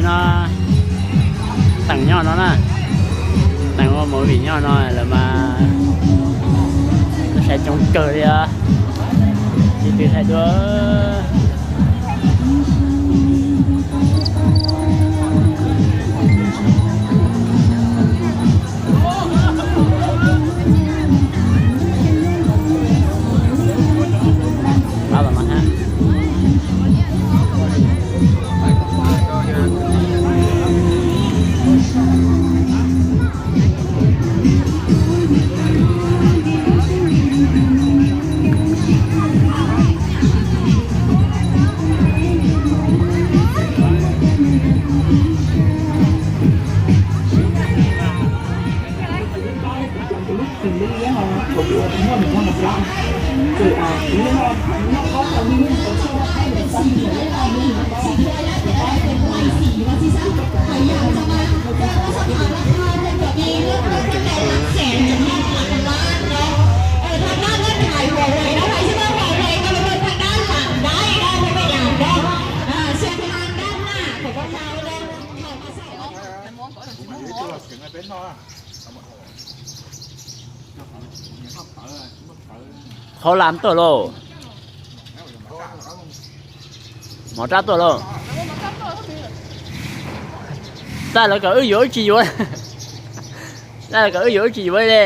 No, teem nyob no na, teem ua movie nyob no lawm mas, saib coob kawg li os, tsis twg thaij dua. Qhov lam tuaj lauj. Mov rab tuaj lauj. Txaj lawv kom wb yuav wb tsis yuav. Txaj lawv kom wb yuav wb tsis yuav li.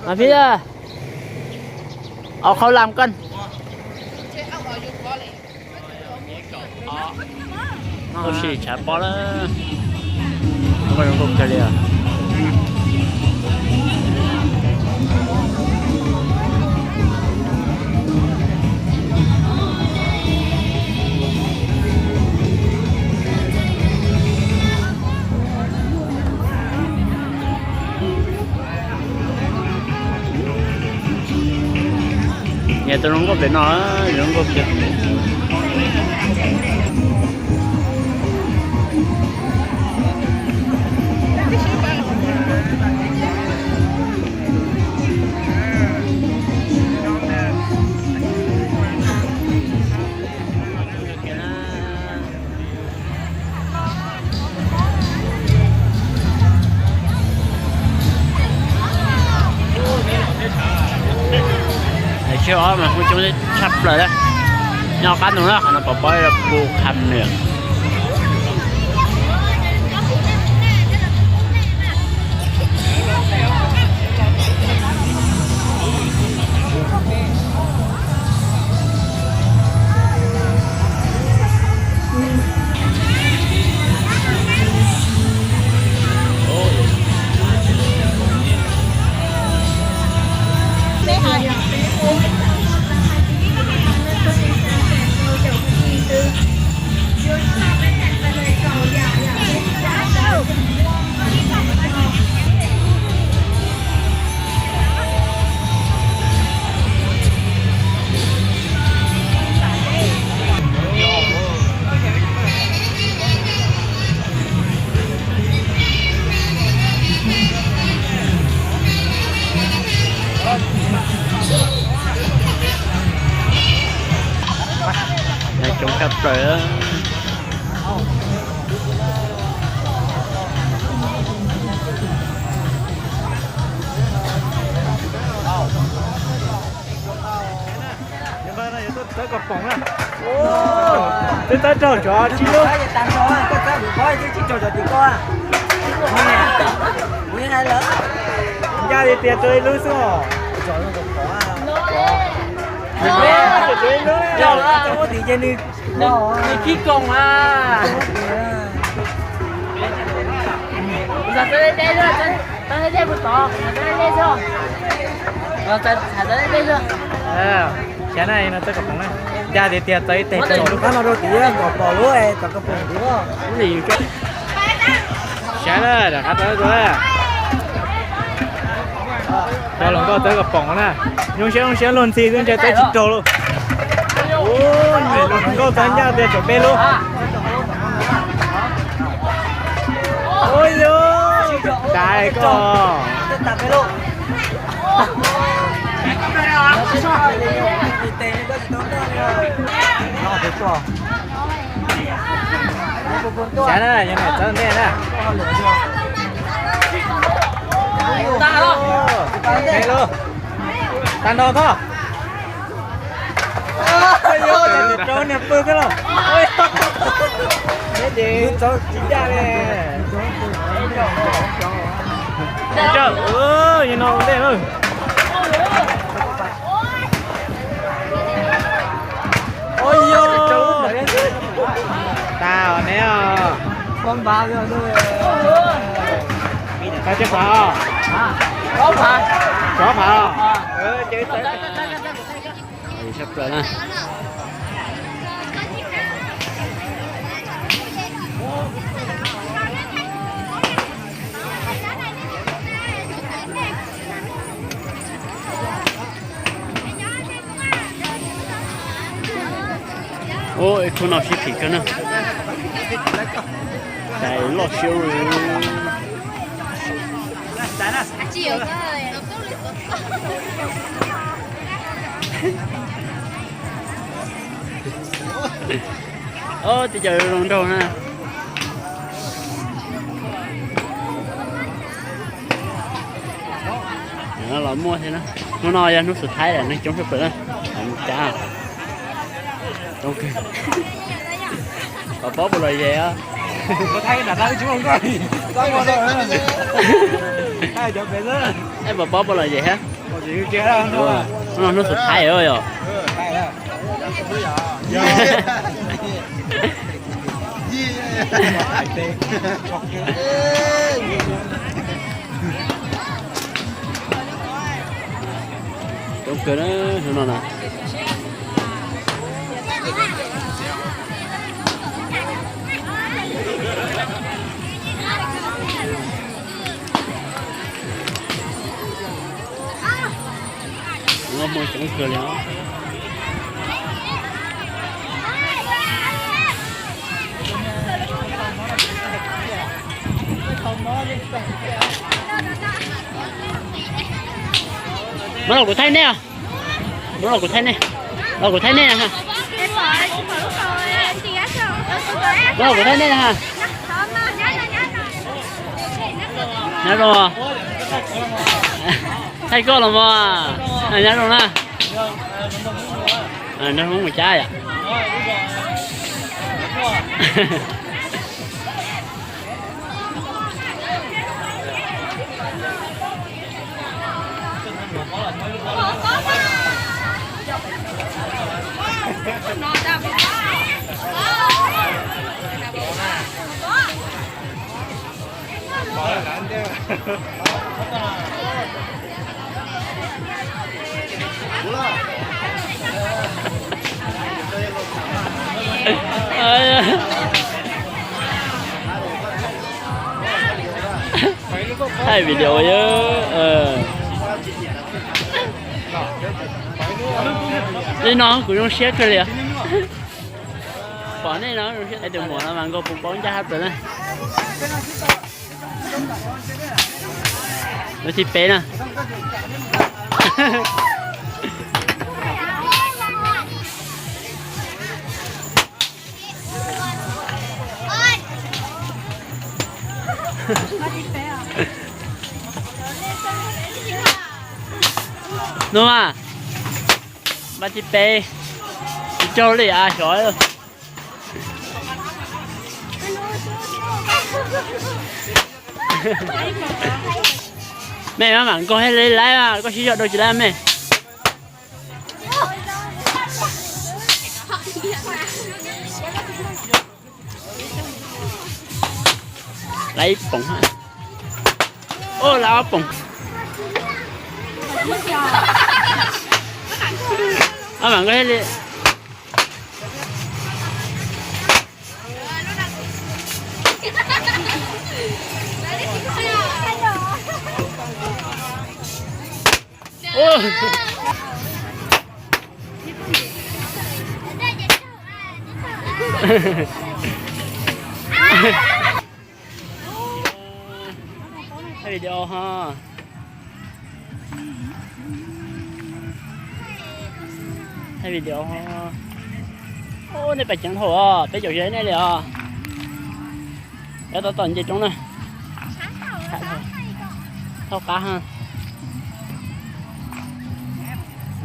Mas pib, au qhau lam koj. Tab sis tshav pob lawm, zoo nkauj kawg li os. Nyias tus zoo nkauj pem no, zoo nkauj kiag. Tsiab ob mas kuj coob tshaj plaws na. Nyob qab ntug na, qhov no pom pob Phu Kham Nws. Coob tshaj plaws. Twb txawb raug tsov tsib lub. Ncaj li tias tsov ib lub xwb os. Tsov ib lub. Nws khib koos a. Xyov na, no txawb koj poom na. Ncaj tiag tiag, txawb ib teg rau. Qab no rau tid, kom pom lub, kom pom tid. Xyov na, rov qab txawb dua. Cov hluas nkauj txawb koj poom na. Nyoo siab zoo siab luag ntxhi xwb ntshe txawb tsis raug lauj. Hluas nkauj txawb ncaj tiag, tsawm peb lub. Ua yog dais koj. Sav na, yog niam txawv ntej na. Tag nrho thoj. Rau niag pw xwb los. Neb ces tsis ncaj li. Yog no ntej na. Ua yog tag os neb os. Tag tsib phav os. Tsib phav os. Sab plaws na. Ub, ib khub no sib phim kawg na. Tais loj siab li. Ob, tib co zoo nraug na. Los muaj thiab na. Hnub no yog hnub xus thaib lawm, neeg coob tshaj plaws na. Cab, coob kawg. Pov pob puas lom zem os? Pov pob puas lom zem thiab? Hnub no hnub xus thaib yom. Coob kawg na hnub no na. Muaj coob kawg li os. Muab los kuv thaij nej os. Muab los kuv thaij nej. Los kuv thaij nej na ha. Muab los kuv thaij nej na ha. Nyob zoo. Thaij koj los mog. Nyob zoo na. Nyob zoo mus cab yom. Thaij video yom. Li no kuv zoo siab kawg li os. Pom nej no, tus muam no mas nkauj puv paub ncaj hab tas na. Lub thib peb na. No mas, npaj thib peb, tsis raug li a xyov. Mej maj mam nkaug thiab li laiv, koj sib zog dua tsis laiv mej. Laiv ib poom. Ua laiv ob poom. Maj mam nkaug thiab li. Thaij video ho. Thaij video. Ub, nej pais ceev dhau os, peb caum zeb nej li os. Peb tab tom nce roob na. Thaub qab ha.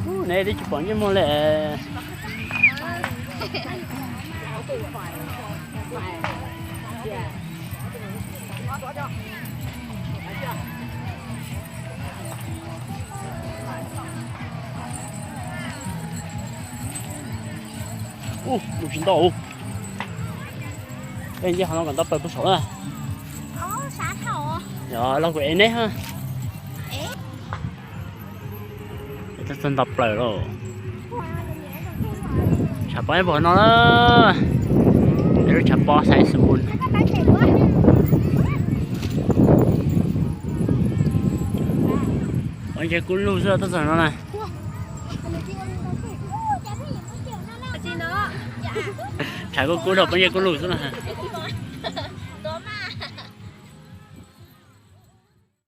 Ub, nej twb tsis pom ntsej muag li. Ub, mus tsis ntau. Peb nce qhov no kom nto plaws puag saum na. Yog los kuv ev neb ha. Txog nto plaws lauj. Tshav pob nyob puag no na. Peb lub tshav pob Xais Xus Npus. Pob ntseg kub lug xwb tuaj txog no na. Tshav kub kub dhau pob ntseg kub lug xwb na.